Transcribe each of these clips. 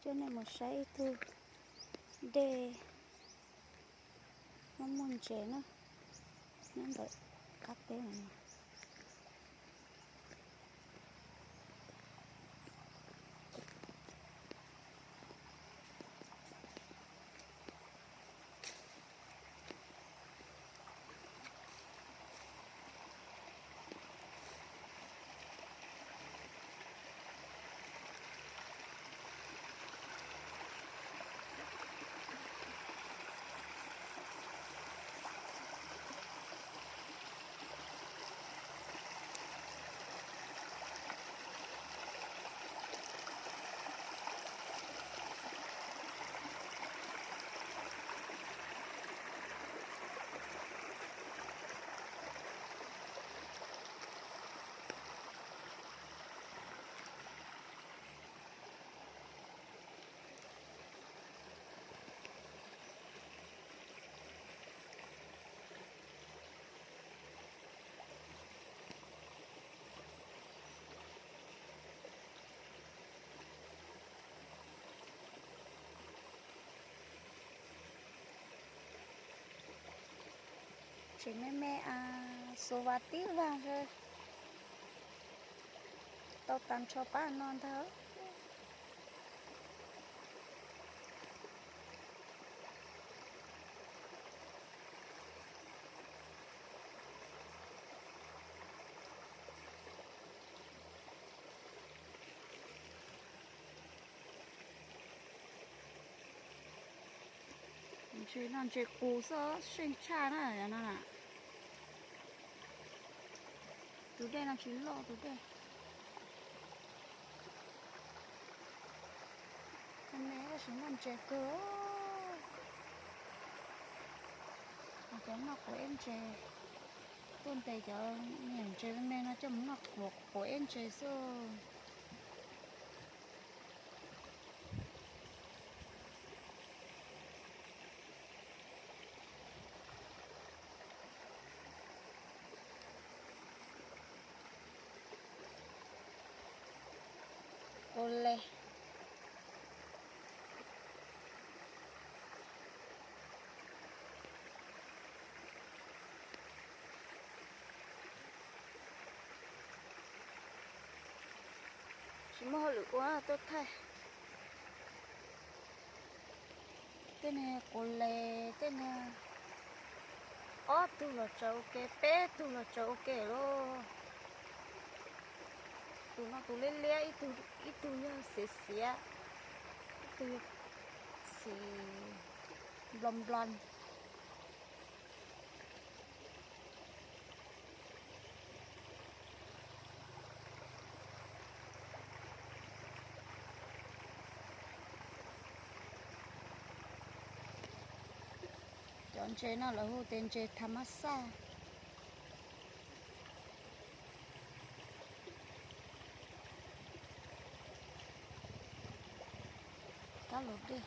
Coj nej mus saib ib tug dej muaj muaj ntses na, nyob ntawm qab teb no. Tsev me me a, xuv vas tib vag, tau tag nrho pab no ntag. Ntses no ntses qus xwb, seej tshaj na no na. Tus dej no tsis loj tus dej. Me me tab sis noj ntses kawg. Cov noj quav eb ntses, tuaj ntes cov niam ntses me me no coj mus noj quav eb ntses xwb. Ua le. Tsis muaj hauj lwm ua tuaj thaij. Tej niag quav les tej niag ob tug los tsaws ua ke, peb tug los tsaws ua ke lauj. Tus no tus liab liab, ib tug yog xiav xiav, ib tug yog xim nplos nplos. Cov ntses no lawv hu tias ntses tham mas xaj. Kab laug dej,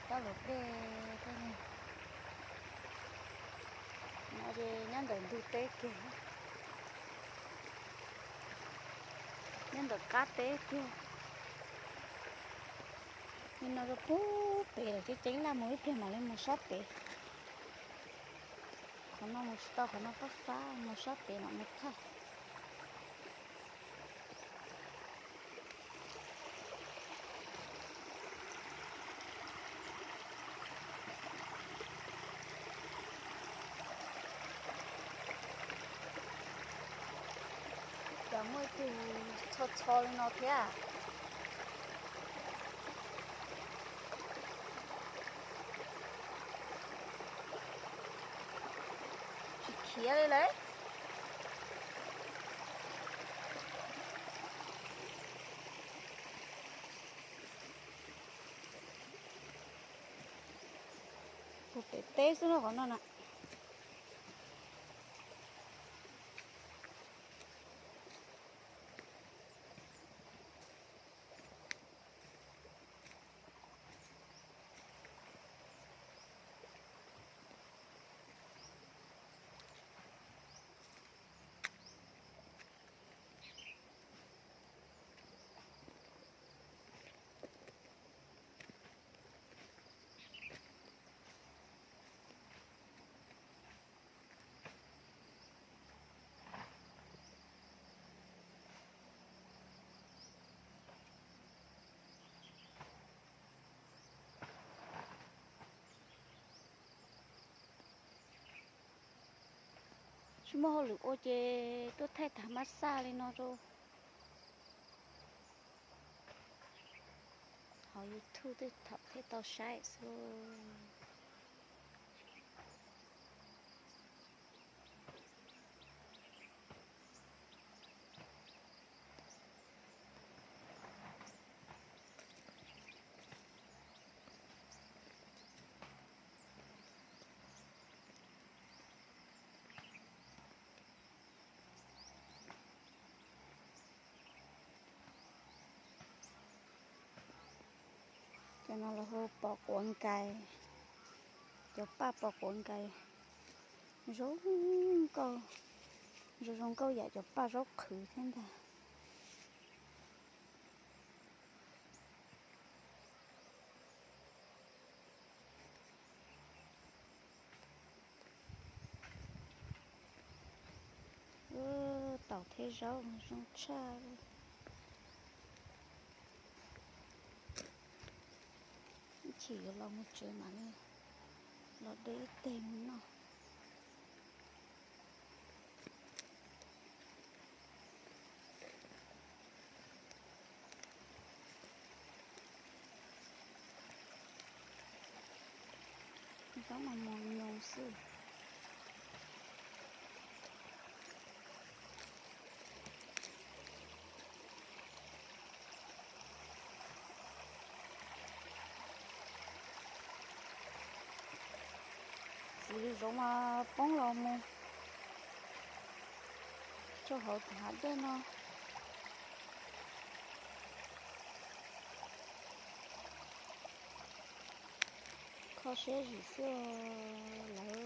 kab laug dej, no ces nyob ntawm ntug teb kiag, nyob ntawm qab teb kiag. Nim no rau pug pem lawm, ceev ceev laj mus ib pliag mam li mus sab pem. Qhov no mus tsis tau, qhov no fab fab, mus sab pem mam mus thaij. Cas muaj ib tug txho txho li no thiab. Tsis khiav li lawm. Puag pem teb xwb na qhov no na. Tsis muaj hauj lwm ua ces tuaj thaij tas mab xaj li no rau hauv YouTube twb thaum thiaj tau saib xwb. Cov no lawv hu pos quav nkais, cov paj pos quav nkais zoo nkauj, zoo zoo nkauj yam cov paj zaub qhwv thiab ntag. Taum thiab zaub zoo tshaj. Ib chim yuav los mus tsev mam li los de ib teg mus noj. Zaub mas mos nyoos xwb. Txiv lws zoov mas poob los mus rau hauv hav dej no. Kho siab zim xwb lawm.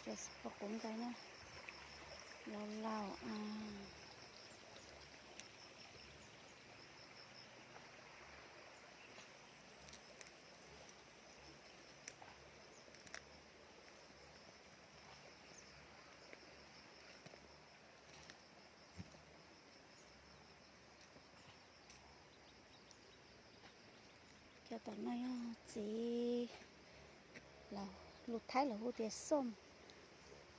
Cov pos quav nkais na, laus laus. Cov tom no yog txiv, lus Thaib lawv hu tias xom,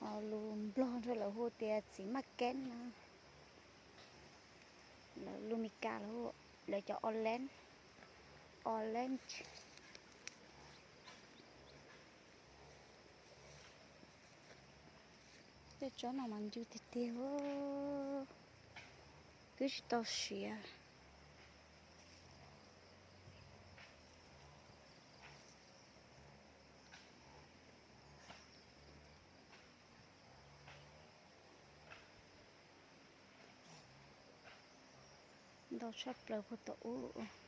ho lus Nplog nrog lawv hu tias txiv maj keeb na. Lawv lus Meskas lawv cov orange, orange. Tej tsob no mas ncw tiag tiag, twb tsis tau siav. Ntau tshaj plaws puag tom ub.